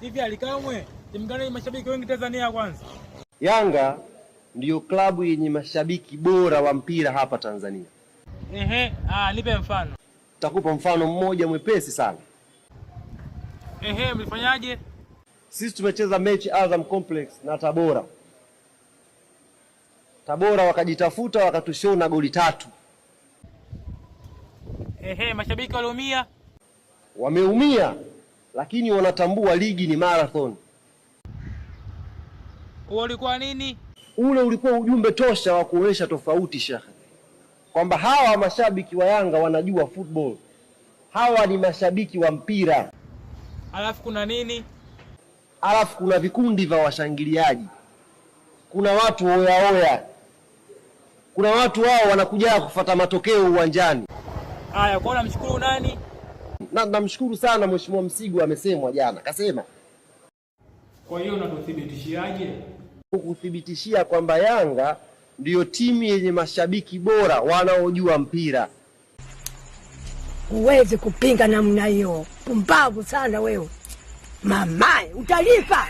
Hivi Ally Kamwe, timu gani yenye mashabiki wengi Tanzania kwanza? Yanga ndiyo klabu yenye mashabiki bora wa mpira hapa Tanzania. Ehe, nipe mfano. Takupa mfano mmoja mwepesi sana. Ehe, mlifanyaje? Sisi tumecheza mechi Azam Complex na Tabora. Tabora wakajitafuta wakatushona goli 3. Ehe, mashabiki waliumia? Wameumia, lakini wanatambua ligi ni marathon. Huo ulikuwa nini? Ule ulikuwa ujumbe tosha wa kuonyesha tofauti, shekhe, kwamba hawa mashabiki wa Yanga wanajua football, hawa ni mashabiki wa mpira. Alafu kuna nini? Alafu kuna vikundi vya washangiliaji, kuna watu oya oya, kuna watu wao wanakuja kufuata matokeo uwanjani. Haya, kwa namshukuru nani? Na namshukuru sana Mheshimiwa Msigu, amesemwa jana, kasema. Kwa hiyo unatuthibitishiaje? Kukuthibitishia kwamba Yanga ndiyo timu yenye mashabiki bora wanaojua mpira. Huwezi kupinga namna hiyo. Pumbavu sana wewe. Mamae, utalipa.